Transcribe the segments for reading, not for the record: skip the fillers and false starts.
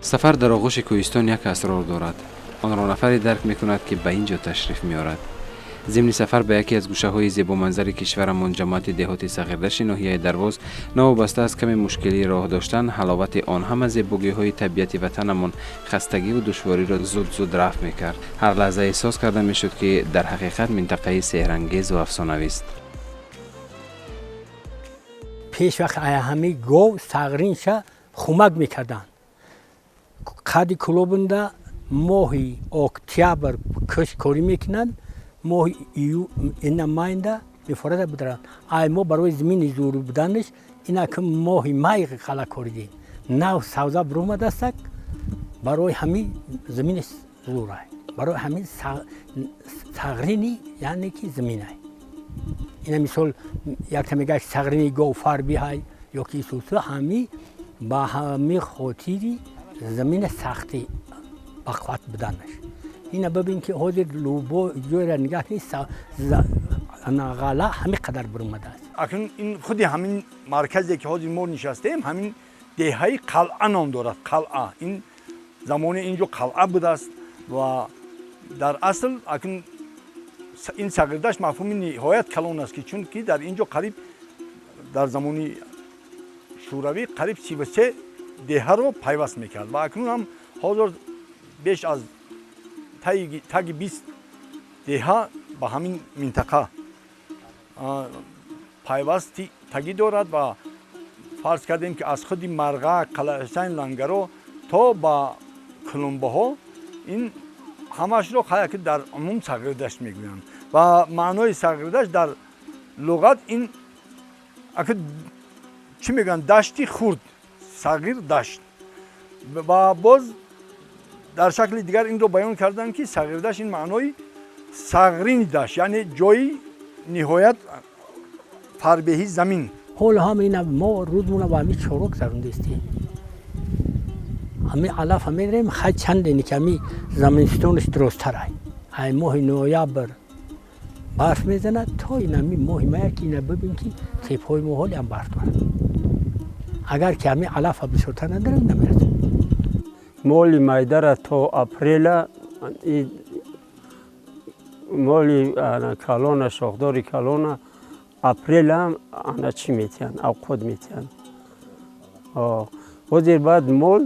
Сафар дар оғӯши кӯҳистон як асрор дорад. Онро нафаре дарк мекунад, ки ба ин ҷо ташриф меорад. Зимни сафар ба яке аз гӯшаҳои зебоманзари кишварамон, ҷамоати деҳоти Сағирдашти ноҳияи Дарвоз, новобаста аз каме мушкилии роҳ доштан, ҳаловати он ҳама зебогиҳои табиати ватанамон хастагиву душвориро зуд-зуд рафъ мекард. Ҳар лаҳза эҳсос карда мешуд, ки дар ҳақиқат минтақаи сеҳрангезу афсонавист. Пеш вақт ҳами гов сағринша хумак мекарданд. Қади кулобунда моҳи октябр кӯшкорӣ мекунанд, моҳи ина майнда мефорада бударанд. Ай мо барои замини зур буданаш ина ки моҳи май хала коридем. Нав савза буромадастак, барои ҳамин замини зурай. Барои ҳамин сағрини, яъне ки заминай. Ина мисол якта мегӯяд сағрини гов фарбиҳай ё ки сусу, ҳами ба ҳами хотири замини сахти бақувват буданаш. Ина бибин ки ҳозир лубо ҷойра нигаҳ нест, ғала ҳамин қадар буромадааст. Акнун ин худи ҳамин марказе ки ҳозир мо нишастем, ҳамин деҳаи Қалъа ном дорад. Қалъа ин замоне инҷо қалъа будааст ва дар асл акнун ин Сағирдашт мафҳуми ниҳоят калон аст, ки чунки дар инҷо қариб дар замони шӯравӣ қариб 33 деҳаро пайваст мекард ва акнун ҳам ҳозир беш аз таги 20 деҳа ба ҳамин минтақа пайвасти тагӣ дорад ва фарз кардем, ки аз худи Марға, Қалъаҳусайн, Лангаро то ба Кулумбаҳо ин ҳамаашро ки дар умум Сағирдашт мегӯянд. Ва маънои Сағирдашт дар луғат ин чӣ мегӯянд? Дашти хурд, сағир дашт. Ва боз дар шакли дигар инро баён карданд, ки Сағирдашт ин маънои сағрини дашт, яъне ҷои ниҳоят фарбеҳи замин. Ҳоло ҳам ина мо рӯзмона ба ҳамин чорок зарундистем. Ҳамин алафа медарем, хай чандене ки ҳамин заминистонаш дуросттарай. Ай моҳи ноябр барф мезанад то ин ҳамин моҳи мая, ки ина бибин ки тепҳои мо ҳоле ҳам барф дорад. Агар ки ҳамин алафа бисёртар надарем, намерасем. Моли майдара то апрела, моли калона, шохдори калона апрела ана чӣ метиҳанд, авқот метиҳанд. Ҳозир баъд мол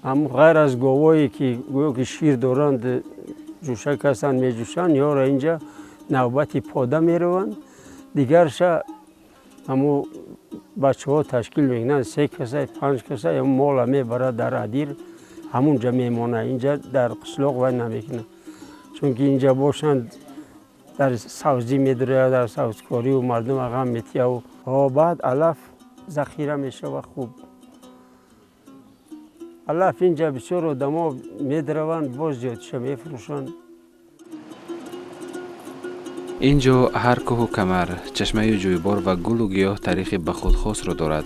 ҳам ғайр аз говое ки гӯё ки шир доранд, ҷӯшак ҳастанд, меҷӯшанд, ёра инҷа навбати пода мераванд. Дигарша ҳамо бачаҳо ташкил мекунанд, се каса, панҷ каса, мола мебарад дар адир, ҳамунҷа мемонад. Инҷа дар қишлоқ вай намекунад, чунки инҷа бошанд дар савзӣ медарояд, дар савзкориву мардум ағам метияву. Баъд алаф захира мешавад хуб. Алаф инҷа бисёр одамо медараванд, боз зиёдша мефурӯшанд. Ин ҷо ҳар кӯҳу камар, чашмаю ҷӯйбор ва гулу гиёҳ таърихи ба худ хосро дорад.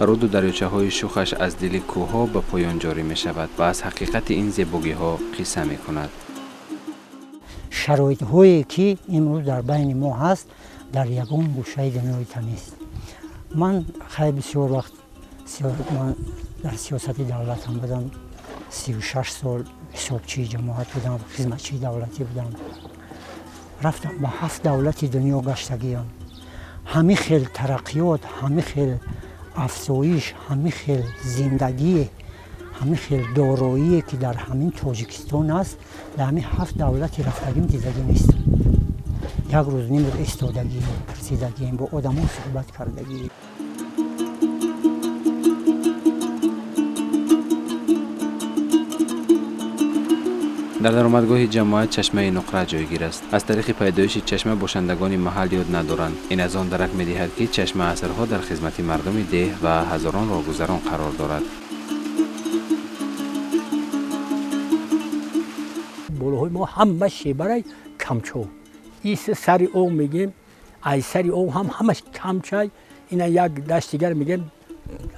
Руду дарёчаҳои шухаш аз дили кӯҳҳо ба поён ҷорӣ мешавад ва аз ҳақиқати ин зебогиҳо қисса мекунад. Шароитҳое ки имрӯз дар байни мо ҳаст, дар ягон гӯшаи дунёи нест. Ман хай бисёр вақт ман дар сиёсати давлатам будам, 36 сол ҳисобчии ҷамоат будам, хизматчии давлатӣ будам. Рафтам ба 7 давлати дунё гаштагиям. Ҳамин хел тараққиёт, ҳамин хел афзоиш, ҳамин хел зиндагӣ, ҳамин хел дороие ки дар ҳамин Тоҷикистон аст, дар ҳамин 7 давлати рафтагим дидагӣ нестам. Як рӯз нимрӯз истодагием, пурсидагием, бо одамо суҳбат кардагӣ. Дар даромадгоҳи ҷамоат чашмаи нуқра ҷойгир аст. Аз таърихи пайдоиши чашма бошандагони маҳал ёд надоранд. Ин аз он дарак медиҳад, ки чашма асрҳо дар хизмати мардуми деҳ ва ҳазорон роҳгузарон қарор дорад. Болоҳои мо ҳама шебарай камчо. Ис сари об мегем, ай сари об ҳам ҳамаш камчай. Ина як дашт дигар мегем,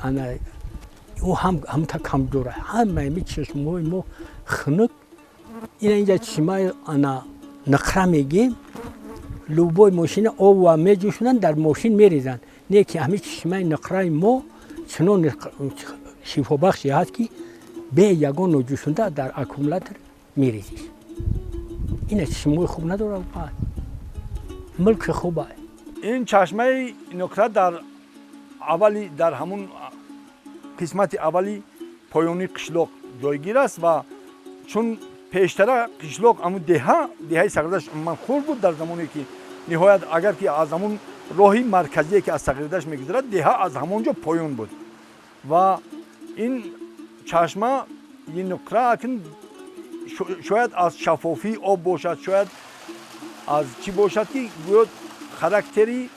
ана ӯ ҳам ҳамта кам дора. Ҳамаи ми чашмаҳои мо хунук. Ина инҷа чашмаи ана нақра мегем, любой мошина обва меҷӯшонанд, дар мошин мерезанд. Не ки ҳамин чашмаи нақраи мо чунон шифобахше ҳаст, ки бе ягон ноҷӯшонда дар аккумулятор мерезиш. Ина чашмаҳои хуб надорад, мулки хуб. Ин чашмаи нуқра дар аввали, дар ҳамун қисмати аввали поёни қишлоқ ҷойгир аст ва чун пештара қишлоқ ҳамун деҳаи Сағирдашт умуман хурд буд дар замоне ки ниҳоят агар ки аз ҳамун роҳи марказие ки аз Сағирдашт мегузарад, деҳа аз ҳамон ҷо поён буд ва ин чашма ин нуқра акн шояд аз шаффофии об бошад, шояд аз чӣ бошад ки гӯё характери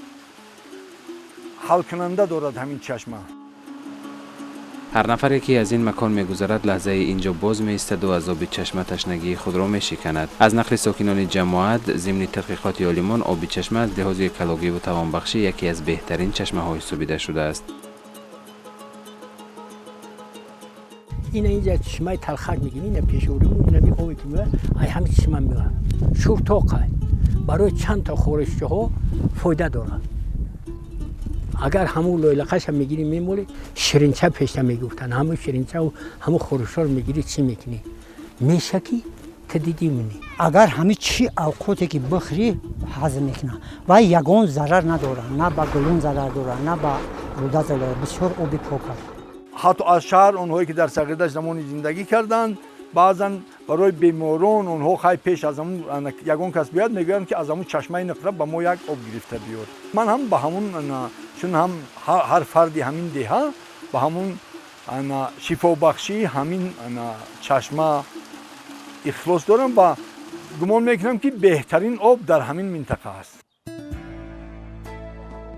ҳалкунанда дорад ҳамин чашма. Ҳар нафаре ки аз ин макон мегузарад, лаҳзаи инҷо боз меистаду аз оби чашма ташнагии худро мешиканад. Аз нақли сокинони ҷамоат, зимни тадқиқоти олимон, оби чашма аз лиҳози экологиву тавонбахшӣ яке аз беҳтарин чашмаҳо ҳисобида шудааст. Ина инҷа чашмаи талхак мегим, ина пешориму инами обе ки меояд, ай ҳами чашма меояд. Шуртоқай барои чанд та хоришчаҳо фоида дорад. Агар ҳамун лойлақаша мегирӣ, мемолӣ, ширинча пешта мегуфтанд. Ҳамун ширинчаву ҳамун хӯришҳоро мегирӣ, чӣ мекунӣ? Меша ки ту дидӣ мунӣ. Агар ҳами чӣ авқоте ки бихӯрӣ, ҳазм мекунад ва ягон зарар надорад, на ба гулун зарар дорад, на ба рӯда зарар дорад. Бисёр оби пок аст. Ҳатто аз шаҳр онҳое ки дар Сағирдашт замони зиндагӣ карданд, баъзан барои беморон онҳо хай пеш аз ҳамун ягон кас биёяд, мегӯянд ки аз ҳамун чашмаи нуқра ба мо як об гирифта биёр. Ман ҳам ба ҳамун, чун ҳам ҳар фарди ҳамин деҳа ба ҳамун шифобахшии ҳамин чашма ихлос дорам ва гумон мекунам ки беҳтарин об дар ҳамин минтақа аст.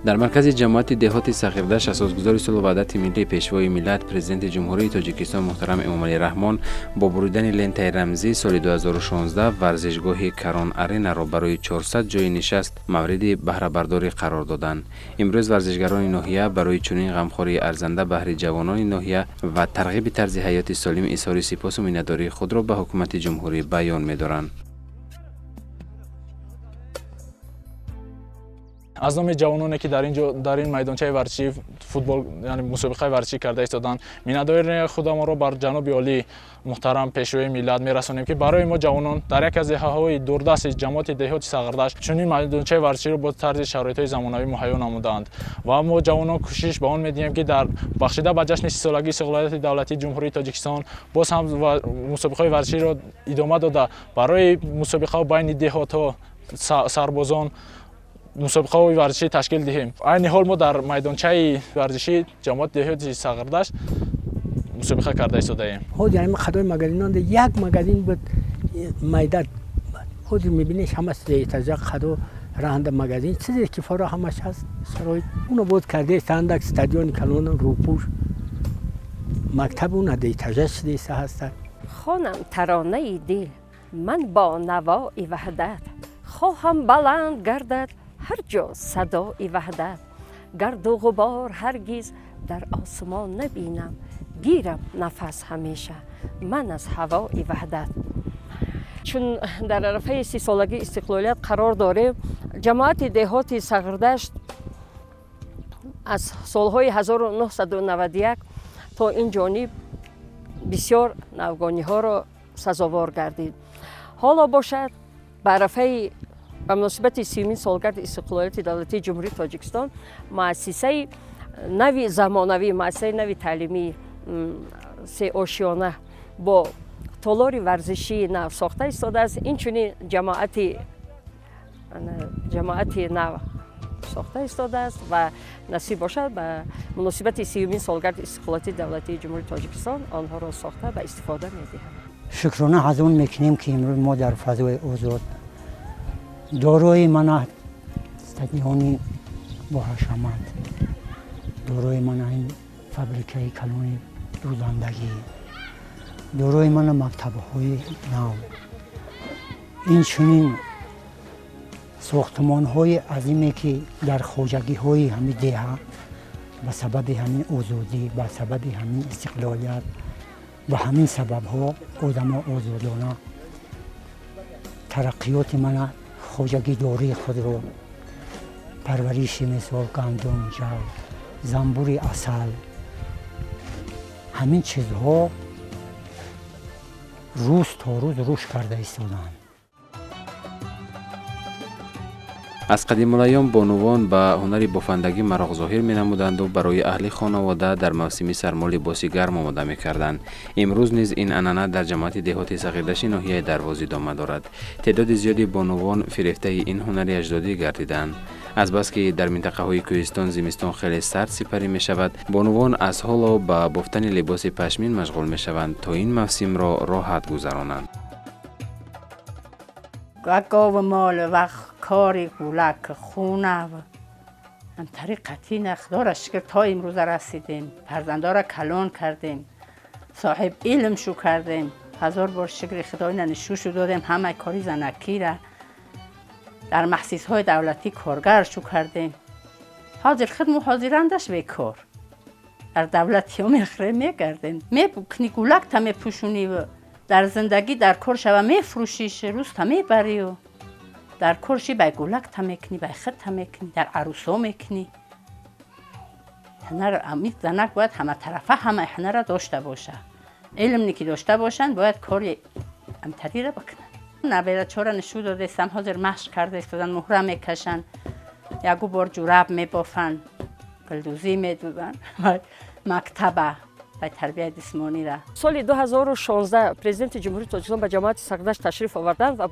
Дар маркази ҷамоати деҳоти Сағирдашт асосгузори сулҳу ваҳдати миллӣ, пешвои миллат, президенти Ҷумҳурии Тоҷикистон муҳтарам Эмомалӣ Раҳмон бо буридани лентаи рамзӣ соли 2016 варзишгоҳи Карон Аренаро барои 400 ҷойи нишаст мавриди баҳрабардорӣ қарор доданд. Имрӯз варзишгарони ноҳия барои чунин ғамхории арзанда баҳри ҷавонони ноҳия ва тарғиби тарзи ҳаёти солим изҳори сипосу миннатдории худро ба ҳукумати ҷумҳурӣ баён медоранд. Аз номи ҷавононе ки дар инҷо дар ин майдончаи варзишӣ футбол, яъне мусобиқаи варзишӣ карда истоданд, миннатдории худамонро бар ҷаноби олӣ муҳтарам пешвои миллат мерасонем, ки барои мо ҷавонон дар яке аз деҳаҳои дурдасти ҷамоати деҳоти Сағирдашт чунин майдончаи варзиширо бо тарзи шароитҳои замонавӣ муҳайё намудаанд ва мо ҷавонон кӯшиш ба он медиҳем, ки дар бахшида ба ҷашни 30-солагии истиқлолияти давлатии Ҷумҳурии Тоҷикистон боз ҳам мусобиқаҳои варзиширо идома дода, барои мусобиқаҳо байни деҳотҳо сарбозон мусобиқаҳои варзишӣ ташкил диҳем. Айни ҳол мо дар майдончаи варзишӣ ҷамоати деҳоти Сағирдашт мусобиқа карда истодаем. Ҳозир ҳамин қадои магазинонда як магазин буд майда, ҳозир мебинед ҳама сеэтажа қадо раҳанда магазин, чизе ки фаро ҳамаш ҳаст шароит. Уно боз карда истанд стадиони калон рӯпӯш, мактаб уна деэтажа шуда ҳастанд. Хонам таронаи дил ман бо навои ваҳдат, хоҳам баланд гардад ҳар ҷо садои ваҳдат. Гарду ғубор ҳаргиз дар осмон набинам, гирам нафас ҳамеша ман аз ҳавои ваҳдат. Чун дар арафаи 30-солагии истиқлолият қарор дорем, ҷамоати деҳоти Сағирдашт аз солҳои 1991 то ин ҷониб бисёр навгониҳоро сазовор гардид. Ҳоло бошад ба арафаи ба муносибати 30-умин солгарди истиқлолияти давлатии Ҷумҳурии Тоҷикистон муассисаи нави замонавӣ, муассисаи нави таълимии сеошиёна бо толори варзишии нав сохта истодааст. Инчунин ҷамоати нав сохта истодааст ва насиб бошад ба муносибати 30-умин солгарди истиқлолияти давлатии Ҷумҳурии Тоҷикистон онҳоро сохта ба истифода медиҳанд. Шукрона аз он мекунем, ки имрӯз мо дар фазои озод дорои мана стадиони боҳашамат, дорои мана ин фабрикаи калони дӯзандагӣ, дорои мана мактабҳои нав, инчунин сохтмонҳои азиме, ки дар хоҷагиҳои ҳамин деҳа ба сабаби ҳамин озодӣ, ба сабаби ҳамин истиқлолият, ба ҳамин сабабҳо одамо озодона тараққиёти мана хоҷагидории худро, парвариши мисол гандум, ҷав, занбури асал, ҳамин чизҳо рӯз то рӯз рушд карда истоданд. Аз қадимулайём бонувон ба ҳунари бофандагӣ мароқ зоҳир менамуданду барои аҳли хонавода дар мавсими сармо либоси гарм омода мекарданд. Имрӯз низ ин анъана дар ҷамоати деҳоти Сағирдашти ноҳияи Дарвоз идома дорад. Теъдоди зиёди бонувон фирефтаи ин ҳунари аҷдодӣ гардиданд. Азбаски дар минтақаҳои кӯҳистон зимистон хеле сард сипарӣ мешавад, бонувон аз ҳоло ба бофтани либоси пашмин машғул мешаванд, то ин мавсимро роҳат гузаронанд. Гову мол ва кори гулак хона ам тариқати худоро шукр то имрӯза расидем. Фарзандора калон кардем, соҳиб илм шу кардем. Ҳазор бор шукри худо ина нишӯшу додем, ҳамаи кори занакира дар маҳсисҳои давлатӣ коргар шу кардем. Ҳозир худму ҳозирандаш бекор дар давлатиҳо мехӯрем, мегардем, мекунӣ, гулакта мепӯшунӣ, дар зиндагӣ дар кор шава мефурӯшиш, рӯзта мебарию дар кор ши бай гулакта мекунӣ, бай худта мекунӣ, дар арӯсо мекунӣ. Ҳунар амид занак бояд ҳаматарафа ҳамаи ҳунара дошта боша. Илмне ки дошта бошанд, бояд кори амтарира бикунанд. Наберачора нишӯ додестам, ҳозир машқ карда истодан, муҳра мекашанд, ягу бор ҷураб мебофанд, гулдӯзӣ медӯзанд, мактаба ва тарбияи ҷисмониро. Соли 2016 президенти Ҷумҳурии Тоҷикистон ба ҷамоати Сағирдашт ташриф оварданд ва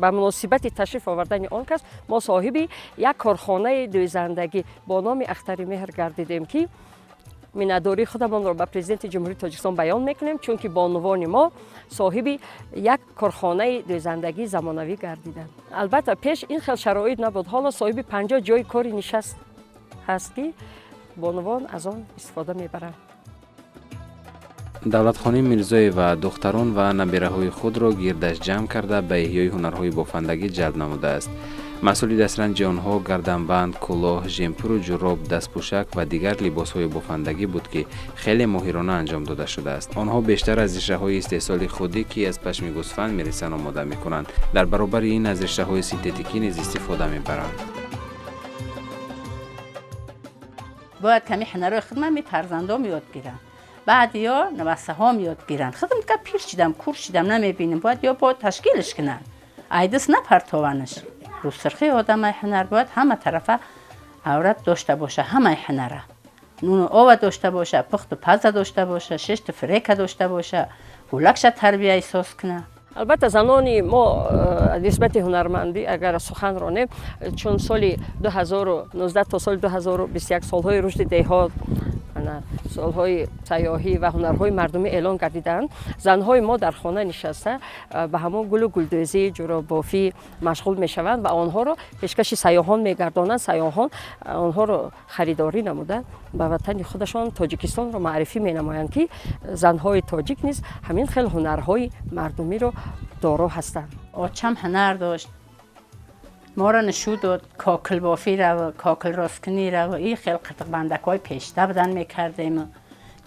ба муносибати ташриф овардани он кас мо соҳиби як корхонаи дӯзандагӣ бо номи Ахтари Меҳр гардидем, ки миннатдории худамонро ба президенти Ҷумҳурии Тоҷикистон баён мекунем, чунки бонувони мо соҳиби як корхонаи дӯзандагии замонавӣ гардиданд. Албатта, пеш ин хел шароит набуд. Ҳоло соҳиби 50 ҷои кори нишаст ҳаст, ки бонувон аз он истифода мебаранд. Давлатхоним Мирзоева духтарон ва набираҳои худро гирдаш ҷамъ карда ба эҳёи ҳунарҳои бофандагӣ ҷалб намудааст. Маҳсули дастранҷи онҳо гарданбанд, кӯлоҳ, жемпуру ҷуроб, дастпӯшак ва дигар либосҳои бофандагӣ буд, ки хеле моҳирона анҷом дода шудааст. Онҳо бештар аз риштаҳои истеҳсоли худӣ, ки аз пашми гӯсфанд мерисанд, омода мекунанд. Дар баробари ин аз риштаҳои синтетикӣ низ истифода мебаранд. Бояд ками ҳунарҳои худман ми фарзандом ёд гиранд, баъд ё навасаҳом ёд гиранд. Худам ка пир шидам, кур шидам, намебинем. Бояд ё бояд ташкилш кунанд, айдис напартованаш. Рӯзсирхи одамаи ҳунар бояд ҳама тарафа аврат дошта боша, ҳамаи ҳунара нуну ова дошта боша, пухту паза дошта боша, шишту фирека дошта боша, гулакша тарбияи соз куна. Албатта, занони мо нисбати ҳунармандӣ агар сухан ронем, чун соли 2019 то соли 2021 солҳои рушди деҳот, солҳои сайёҳӣ ва ҳунарҳои мардумӣ эълон гардиданд, занҳои мо дар хона нишаста ба ҳамон гулу гулдӯзӣ, ҷуробофӣ машғул мешаванд ва онҳоро пешкаши сайёҳон мегардонанд. Сайёҳон онҳоро харидорӣ намуда ба ватани худашон Тоҷикистонро маърифӣ менамоянд, ки занҳои тоҷик низ ҳамин хел ҳунарҳои мардумиро доро ҳастанд. Очам ҳунар дошт, моро нишӯ дод, кокилбофиро, кокилросткуниро, ин хел қитиқбандакҳои пешта будан мекардем,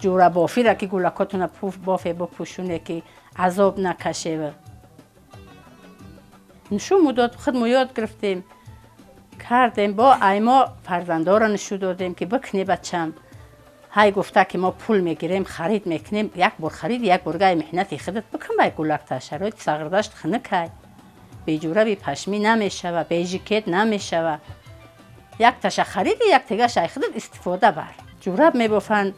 ҷӯрабофиро, ки гулакотона пуф бофе бипӯшоне, ки азоб накашев. Нишӯму дод, худмо ёд гирифтем, кардем. Бо аймо фарзандоро нишӯ додем, ки бикне бачам. Ҳай гуфта, ки мо пул мегирем, харид мекунем, як бор харид, як бор гай меҳнати худат бикун. Бай гулакта шароити Сағирдашт хунукай, беҷураби пашмӣ намешава, бежикет намешава. Як таша хариди, як тегаша ай худат истифода бар. Ҷураб мебофанд,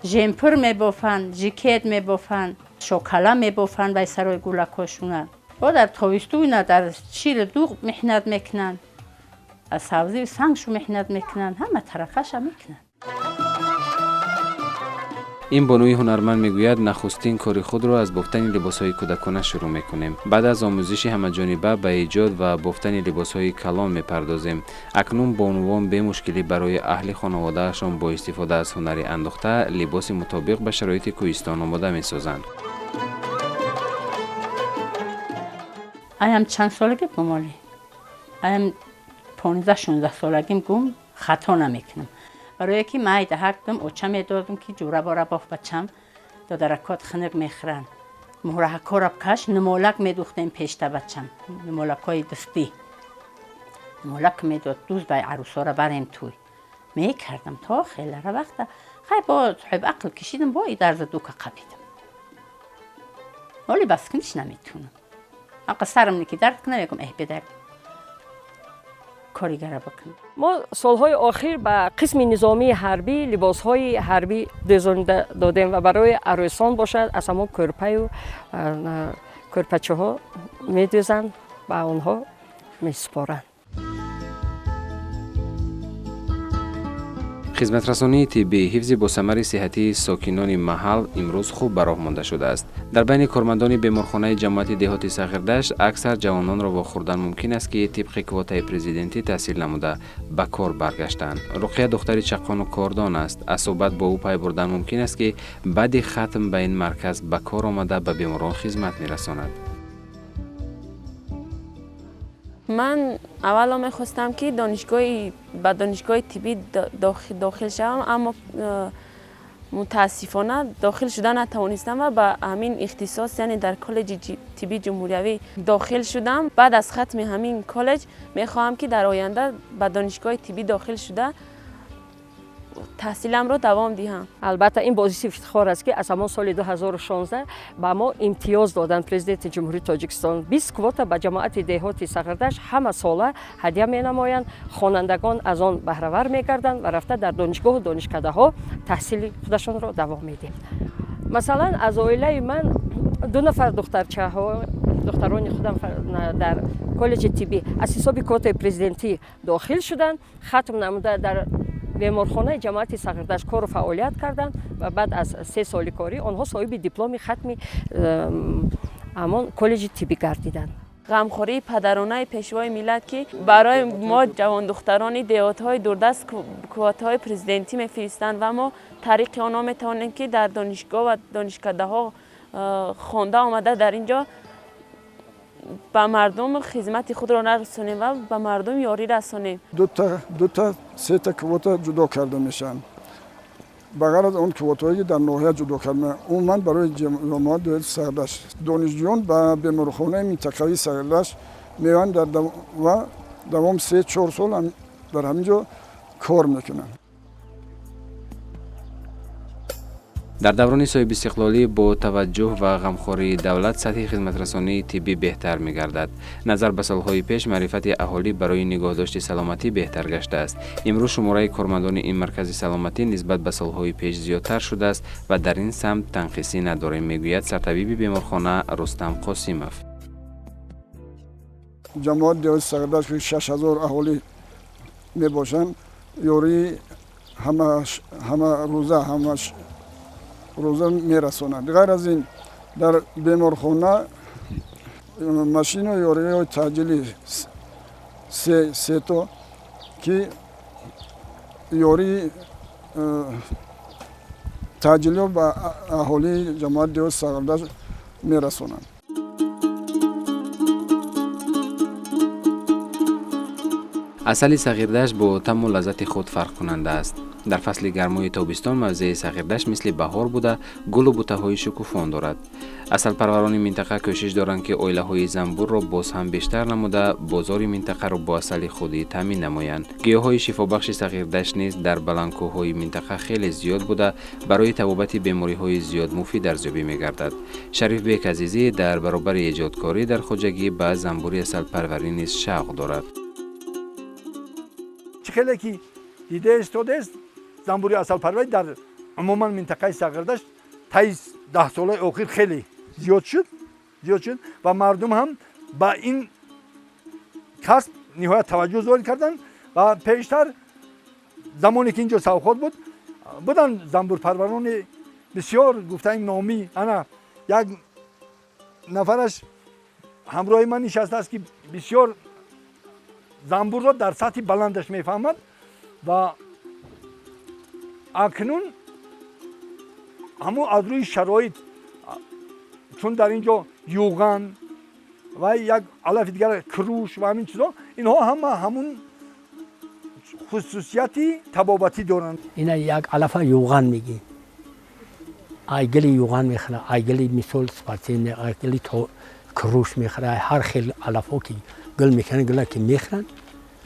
жемпур мебофанд, жикет мебофанд, шокала мебофанд бай сарои гулакҳошуна. Бо дар тобистуна дар шири дуғ меҳнат мекунанд, аз сабзию сангшу меҳнат мекунанд, ҳама тарафаша мекунанд. Ин бонуи ҳунарманд мегӯяд, нахустин кори худро аз бофтани либосҳои кӯдакона шурӯъ мекунем. Баъд аз омӯзиши ҳамаҷониба ба эҷод ва бофтани либосҳои калон мепардозем. Акнун бонувон бемушкилӣ барои аҳли хонаводаашон бо истифода аз ҳунари андохта либоси мутобиқ ба шароити кӯҳистон омода месозанд. Аям чанд солагӣ гумолӣ? Аям 15-16 солагим гум, хато намекунам. Барое ки ман айдаҳак будам, оча медодам ки ҷӯрабора боф бачам, додаракот хинак мехӯранд. Муҳраҳакора каш, нумолак медухтем пешта бачам, нумолакҳои дастӣ. Нумолак медод, дӯз бай арӯсора барем туй. Мекардам то хелара вақта. Хай бо соҳиб ақл кишидам, бо и дарза дука қапидам. Ҳоли бас куниш наметунам. Ақа сарам ки дард кунам, мегӯям эҳ бедар коригара бикунам. Мо солҳои охир ба қисми низомии ҳарбӣ либосҳои ҳарбӣ дӯзонда додем ва барои арӯсон бошад аз ҳамон кӯрпаю кӯрпачаҳо медӯзанд ба онҳо месупоранд. Хизматрасонии тиббӣ, ҳифзи босамари сиҳатии сокинони маҳал имрӯз хуб ба роҳ монда шудааст. Дар байни кормандони беморхонаи ҷамоати деҳоти Сағирдашт аксар ҷавононро вохӯрдан мумкин аст, ки тибқи квотаи президентӣ таҳсил намуда ба кор баргаштанд. Руқия духтари чаққону кордон аст. Аз суҳбат бо ӯ пай бурдан мумкин аст, ки баъди хатм ба ин марказ ба кор омада ба беморон хизмат мерасонад. Ман аввало мехостам, ки ба донишгоҳи тиббӣ дохил шавам, аммо мутаассифона дохил шуда натавонистам ва ба ҳамин ихтисос, яъне дар коллеҷи тиббии ҷумҳуриявӣ дохил шудам. Баъд аз хатми ҳамин коллеҷ мехоҳам, ки дар оянда ба донишгоҳи тиббӣ дохил шуда таҳсиламро давом диҳам. Албатта ин боиси ифтихор аст, ки аз ҳамон соли 2016 ба мо имтиёз доданд президенти Ҷумҳурии Тоҷикистон. 20 квота ба ҷамоати деҳоти Сағирдашт ҳама сола ҳадя менамоянд. Хонандагон аз он баҳравар мегарданд ва рафта дар донишгоҳу донишкадаҳо таҳсили худашонро давом медиҳанд. Масалан, аз оилаи ман 2 нафар духтарчаҳо, духтарони худам дар коллеҷи тиббӣ аз ҳисоби квотаи президентӣ дохил шуданд, хатм намуда дар беморхонаи ҷамоати Сағирдашт кору фаъолият карданд ва баъд аз 3 соли корӣ онҳо соҳиби дипломи хатми ҳамон коллеҷи тиббӣ гардиданд. Ғамхории падаронаи пешвои миллат, ки барои мо ҷавондухтарони деҳотҳои дурдаст квотаҳои президентӣ мефиристанд ва мо тариқи онҳо метавонем, ки дар донишгоҳ ва донишкадаҳо хонда омада дар ин ҷо ба мардум хизмати худро нарасонем ва ба мардум ёрӣ расонем. Дута сета квота ҷудо карда мешаванд. Ба ғайр аз он квотаҳое ки дар ноҳия ҷудо карда мешаванд, умуман барои ҷамоат деҳоти Сағирдашт донишҷӯён ба беморхонаи минтақавии Сағирдашт меоянд ва давом 3-4 сол дар ҳамин ҷо кор мекунанд. Дар даврони соҳибистиқлолӣ бо таваҷҷӯҳ ва ғамхории давлат сатҳи хизматрасонии тиббӣ беҳтар мегардад. Назар ба солҳои пеш маърифати аҳолӣ барои нигоҳдошти саломатӣ беҳтар гаштааст. Имрӯз шумораи кормандони ин маркази саломатӣ нисбат ба солҳои пеш зиёдтар шудааст ва дар ин самт танқисӣ надорем, мегӯяд сартабиби беморхона Рустам Қосимов. Ҷамоат деҳоти Сағирдашт ки 6000 аҳолӣ мебошанд, ёрии ҳама рӯза ҳама рӯза мерасонанд. Ғайр аз ин дар беморхона машину ёриҳои таъҷилӣ сето ки ёрии таъҷилиро ба аҳолии ҷамоати деҳоти Сағирдашт мерасонанд. Асали Сағирдашт бо таму лаззати худ фарқкунанда аст. Дар фасли гармои тобистон мавзеи Сағирдашт мисли баҳор буда, гулу бутаҳои шукуфон дорад. Асалпарварони минтақа кӯшиш доранд, ки оилаҳои занбурро боз ҳам бештар намуда, бозори минтақаро бо асали худӣ таъмин намоянд. Гиёҳҳои шифобахши Сағирдашт низ дар баландкӯҳҳои минтақа хеле зиёд буда, барои табобати бемориҳои зиёд муфид арзёбӣ мегардад. Шарифбек Азизӣ дар баробари эҷодкорӣ дар хоҷагӣ ба занбури асалпарварӣ низ шавқ дорад. Чӣ хеле ки дида истодааст, занбури асалпарварӣ дар умуман минтақаи Сағирдашт таи 10 солаи охир хеле зиёд шуд ва мардум ҳам ба ин касб ниҳоят таваҷҷӯҳ зоҳир карданд ва пештар замоне ки инҷо савхот буд, буданд занбурпарварони Бисёр гуфтаи номӣ ана як нафараш ҳамроҳи ман нишастааст, ки бисёр занбурро дар сатҳи баландаш мефаҳмад ва акнун ҳамун аз рӯи шароит, чун дар ин ҷо юған ва як алафи дигар круш ва ҳамин чизо, инҳо ҳама ҳамун хусусияти табобатӣ доранд. Ина як алафа юған мегӣ, айгили юған мехӯра, айгили мисол спартин, айгили круш мехӯра, ҳар хел алафҳо ки гул мекунанд, гула ки мехӯранд,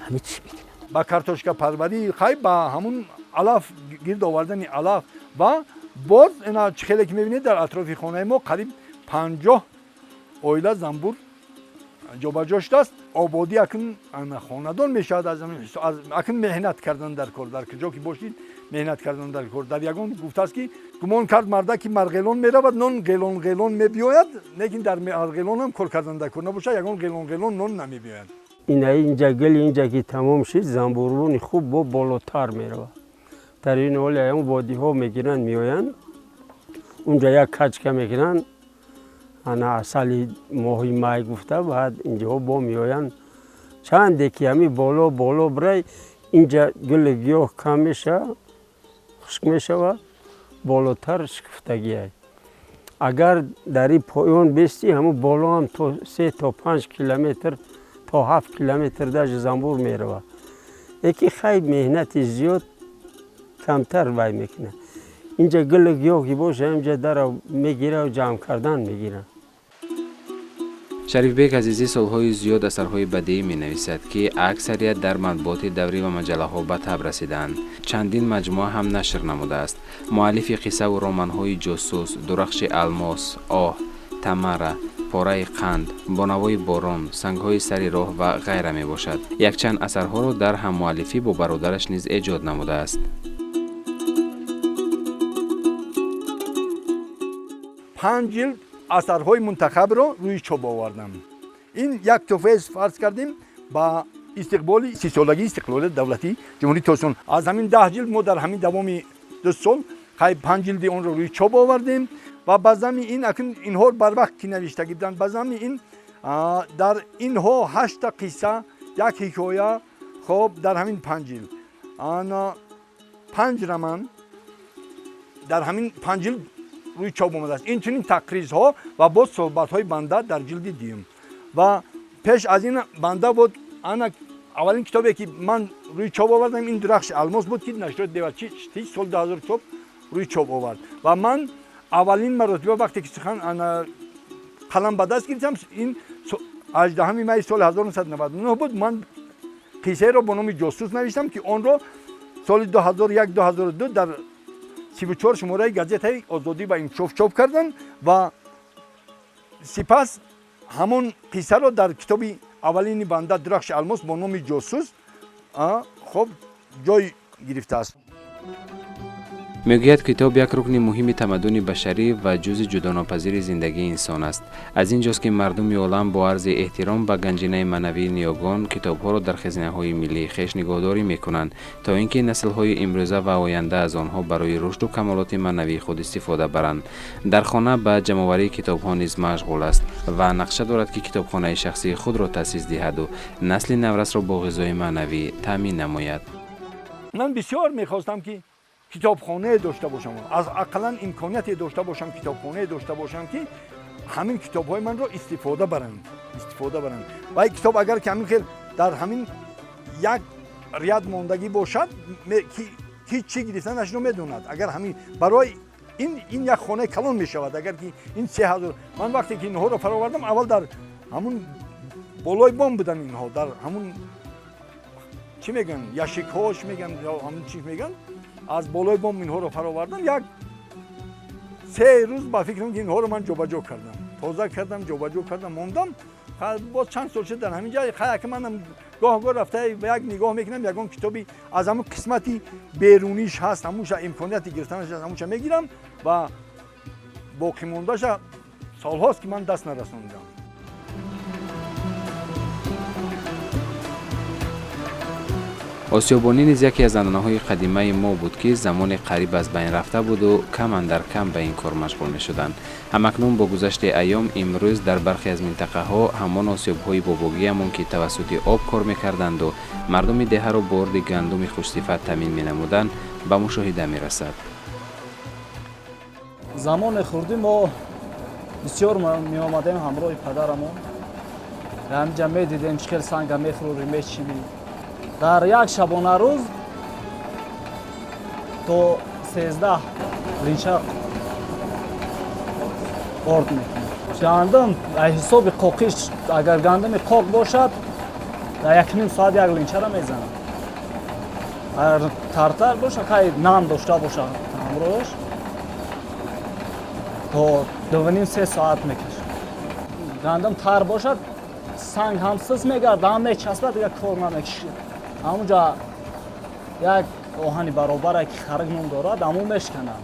ҳамин чиз мекунанд. Ба картошкапарварӣ хай ба ҳамун алаф гирд овардани алаф ва боз ина чӣ хеле ки мебинед дар атрофи хонаи мо қариб 50 оила занбур ҷобаҷо шудааст. Ободӣ акн хонадон мешавад аз акн меҳнат кардан дар кор, дар куҷо ки бошед меҳнат кардан дар кор. Дар ягон гуфтааст ки гумон кард марда ки марғелон меравад, нон ғелон ғелон мебиёяд, лекин дар марғелон ҳам кор кардан дар кор набошад, ягон ғелон ғелон нон намебиёяд. Ина инҷа гил инҷа ки тамом шид, занбурбони хуб бо болотар меравад. Дар ин ҳоле ҳам водиҳо мегиранд, меоянд, унҷа як качка мекунанд, ана асали моҳи май гуфта, баъд инҷаҳо бо меоянд. Чанде ки ҳами боло боло бирай, инҷа гули гиёҳ кам мешавад, хушк мешавад, болотар шукуфтагиай. Агар дар ин поён бести, ҳамун боло ҳам то 3 то 5 километр то 7 километр даже занбур меравад. Яки хай меҳнати зиёд камтар вай мекунад. Инҷа гули гиёҳ ки боша, инҷа дара мегирад, ҷамъ кардан мегирад. Шарифбек Азизӣ солҳои зиёд асарҳои бадеӣ менависад, ки аксарият дар матбуоти даврӣ ва маҷаллаҳо ба таб расидаанд. Чандин маҷмӯа ҳам нашр намудааст. Муаллифи қиссаву романҳои ҷосус, дурахши алмос, оҳ, тамара, пораи қанд, бонавои борон, сангҳои сари роҳ ва ғайра мебошад. Якчанд асарҳоро дар ҳаммуаллифӣ бо бародараш низ эҷод намудааст. 5 ҷилд асарҳои мунтахабро рӯи чоп овардам. Ин як тӯҳфае фарз кардем ба истиқболи 30-солагии истиқлолияти давлатии Ҷумҳурии Тоҷикистон. Аз ҳамин 10 ҷилд мо дар ҳамин давоми 2 сол хай 5 ҷилди онро рӯи чоп овардем ва ба зами ин акн инҳо барвақт ки навиштагӣ буданд, ба зами ин дар инҳо 8 қисса, як ҳикоя, хоб дар ҳамин 5 ҷилд, ана 5 роман дар ҳамин 5 ҷилд рӯи чоп омадааст. Инчунин тақризҳо ва боз суҳбатҳои банда дар ҷилди дуюм. Ва пеш аз ин банда буд ана аввалин китобе ки ман рӯи чоп овардам, ин дурахши алмос буд, ки нашриёти Девачи соли 2000 китоб рӯи чоп овард. Ва ман аввалин маротиба вақте ки сухан ана қалам ба даст гирифтам, ин 18 май соли 1999 буд, ман қиссаеро бо номи ҷосус навиштам, ки онро соли 2001-2002 дар 34 шумораи газетаи Озодӣ ва инкишоф чоп карданд ва сипас ҳамон қиссаро дар китоби аввалини банда дурахши алмос бо номи ҷосус хоб ҷой гирифтааст. Мегӯяд китоб як рукни муҳими тамаддуни башарӣ ва ҷузъи ҷудонопазири зиндагии инсон аст. Аз ин ҷост ки мардуми олам бо арзи эҳтиром ба ганҷинаи маънавии ниёгон китобҳоро дар хазинаҳои миллии хеш нигоҳдорӣ мекунанд, то ин ки наслҳои имрӯза ва оянда аз онҳо барои рушду камолоти маънавии худ истифода баранд. Дар хона ба ҷамъоварии китобҳо низ машғул аст ва нақша дорад, ки китобхонаи шахсии худро таъсис диҳаду насли наврасро бо ғизои маънавӣ таъмин намояд. Ман бисёр мехостам, ки китобхонае дошта бошам, аз ақаллан имконияте дошта бошам, китобхонае дошта бошам, ки ҳамин китобҳои манро истифода баранд. Ва ин китоб агар ки ҳамин хел дар ҳамин як ряд мондагӣ бошад, ки чӣ гирифтанашро медонад. Агар ҳамин барои ин як хонаи калон мешавад, агар ки ин 3000 ман вақте ки инҳоро фаровардам, аввал дар ҳамун болои бом буданд инҳо, дар ҳамун чӣ мегӯянд, яшикҳош мегӯянд ё ҳамун чӣ мегӯянд, аз болои бом инҳоро фаровардам. Як 3 рӯз ба фикрам ки инҳоро ман ҷобаҷо кардам, тоза кардам, ҷобаҷо кардам, мондам. Боз чанд сол шуд дар ҳамин ҷай, хай манам гоҳ-гоҳ рафта як нигоҳ мекунам, ягон китоби аз ҳамун қисмати беруниш ҳаст, ҳамунша имконияти гирифтанаш ҳаст, ҳамунша мегирам ва боқимондаша солҳост ки ман даст нарасондам. Осиёбонӣ низ яке аз анъанаҳои қадимаи мо буд, ки замоне қариб аз байн рафта буду кам андар кам ба ин кор машғул мешуданд. Ҳамакнун бо гузашти айём имрӯз дар бархе аз минтақаҳо ҳамон осиёбҳои бобогиямон, ки тавассути об кор мекарданду мардуми деҳаро бо орди гандуми хушсифат таъмин менамуданд, ба мушоҳида мерасад. Замони хурдӣ мо бисёр меомадем ҳамроҳи падарамон, ҳаминҷа медидем чӣ хел санга мефурӯрӣ, мечинӣ. Дар як шабонарӯз то 13 линча орд мекунем. Гандум аз ҳисоби қоқиш, агар гандуми қоқ бошад, дар 1,5 соат як линчаро мезанад. Агар тартар бошад, хай нам дошта бошад ҳамроҳаш, то 2,5-3 соат мекашад. Гандум тар бошад, санг ҳам сис мегардад, ҳам мечаспад, дигар кор намекашад. Ҳамунҷа як оҳани баробаре, ки харг ном дорад, ҳамун мешканад.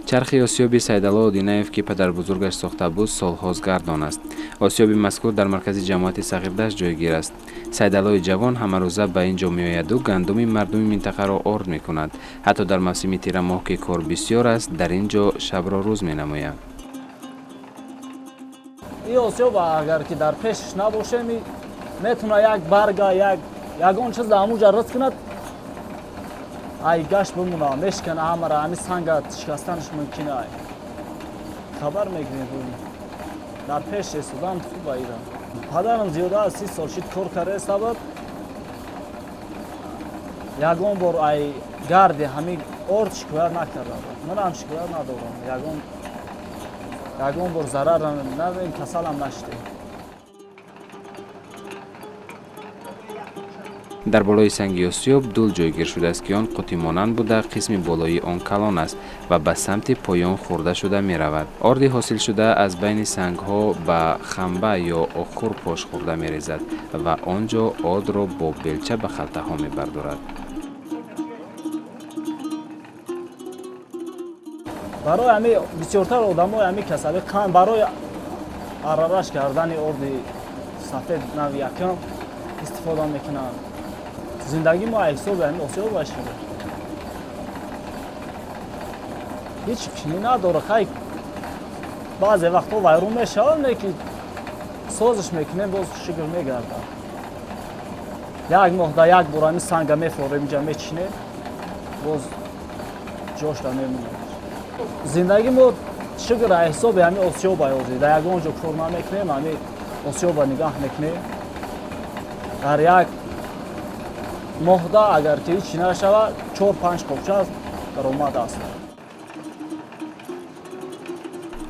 Чархи осиёби Сайдалло Одинаев, ки падарбузургаш сохта буд, солҳост гардон аст. Осиёби мазкур дар маркази ҷамоати Сағирдашт ҷойгир аст. Сайдаллои ҷавон ҳамарӯза ба ин ҷо меояду гандуми мардуми минтақаро орд мекунад. Ҳатто дар мавсими тирамоҳ, ки кор бисёр аст, дар ин ҷо шабро рӯз менамояд. Ин осиёб агар ки дар пешаш набошем, метавона як барга, ягон чиз дар ҳамун ҷа рис кунад, ай гашт бимона, мешкана ҳамара, ҳамин санга шикастанаш мумкин ай. Хабар мегирем, дар пеш истодан хуб ира. Падарам зиёда аз 30 сол шид кор карда буд. Ягон бор ай гарди ҳамин орд шикоят накарда буд. Ман ҳам шикоят надорам. Ягон бор зарар надодем, касалам нашудем. Дар болои санги осиёб дул ҷойгир шудааст, ки он қутимонанд буда, қисми болоии он калон аст ва ба самти поён хӯрда шуда меравад. Орди ҳосилшуда аз байни сангҳо ба хамба ё охур пош хӯрда мерезад ва он ҷо ордро бо белча ба халтаҳо мебардорад. Барои ҳами бисёртар одамои ҳами касали қанд барои арараш кардани орди сафед нави якам истифода мекунанд. Зиндагии мо аз ҳисоби ҳамин осиёб шуда. Ҳеҷ қинӣ надорад. Хай баъзе вақтҳо вайрон мешавад, не ки созиш мекунем, боз шукр мегардад. Як моҳ дар як бор ҳамин санга мефорем, инҷа мечинем, боз ҷошда мемонад. Зиндагии мо шукр аз ҳисоби ҳамин осиёб ҳозир. Дар ягон ҷо кор намекунем, ҳамин осиёба нигаҳ мекунем. Дар як моҳда агар ки ҳеҷ нашавад, 4-5 қопча даромад аст.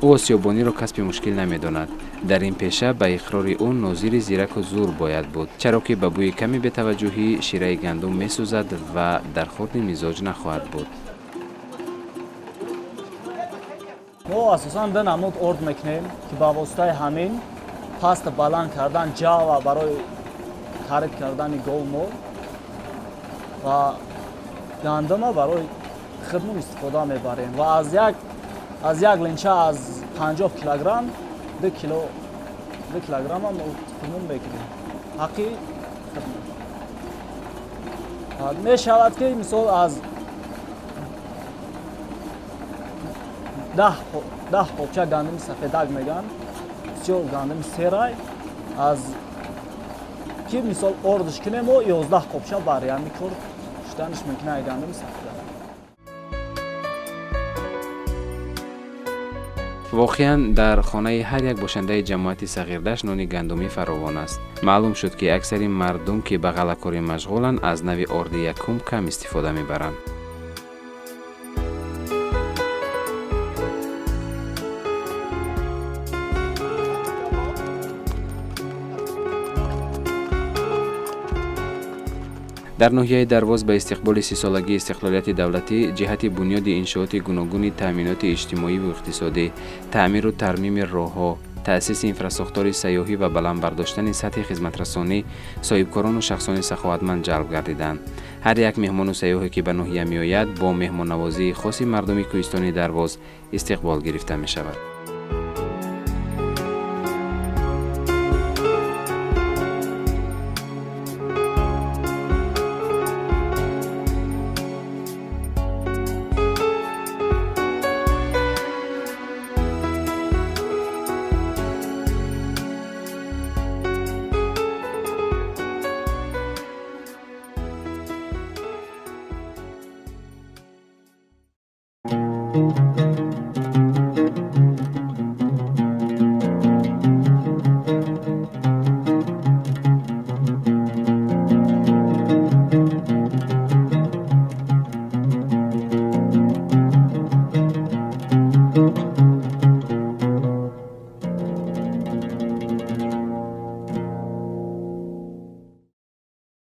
Ӯ осиёбониро касби мушкил намедонад. Дар ин пеша ба иқрори ӯ нозири зираку зур бояд буд, чаро ки ба бӯи ками бетаваҷҷӯҳӣ шираи гандум месӯзад ва дар хурди мизоҷ нахоҳад буд. Мо асосан ду намуд орд мекунем, ки ба воситаи ҳамин паст баланд кардан ҷава барои харид кардани говмол ва гандума барои хидмат истифода мебарем ва аз як линча аз 50 килограмм 2 килограмм мо хидмат мекунем. Ҳаққи хидмат мешавад, ки мисол аз 10 қопча гандуми сафедак меган, бисёр гандуми серай, аз ки мисол ордиш кунем, мо 11 қопча бар ҳамин кор шуданаш мумкин ай гандуми сафедак. Воқеан дар хонаи ҳар як бошандаи ҷамоати Сағирдашт нони гандумӣ фаровон аст. Маълум шуд, ки аксари мардум, ки ба ғаллакорӣ машғуланд, аз нави орди якум кам истифода мебаранд. Дар ноҳияи Дарвоз ба истиқболи 30-солагии истиқлолияти давлатӣ ҷиҳати бунёди иншооти гуногуни таъминоти иҷтимоиву иқтисодӣ, таъмиру тармими роҳҳо, таъсиси инфрасохтори сайёҳӣ ва баланд бардоштани сатҳи хизматрасонӣ соҳибкорону шахсони саховатманд ҷалб гардиданд. Ҳар як меҳмону сайёҳе, ки ба ноҳия меояд, бо меҳмоннавозии хоси мардуми кӯҳистони Дарвоз истиқбол гирифта мешавад. Thank you.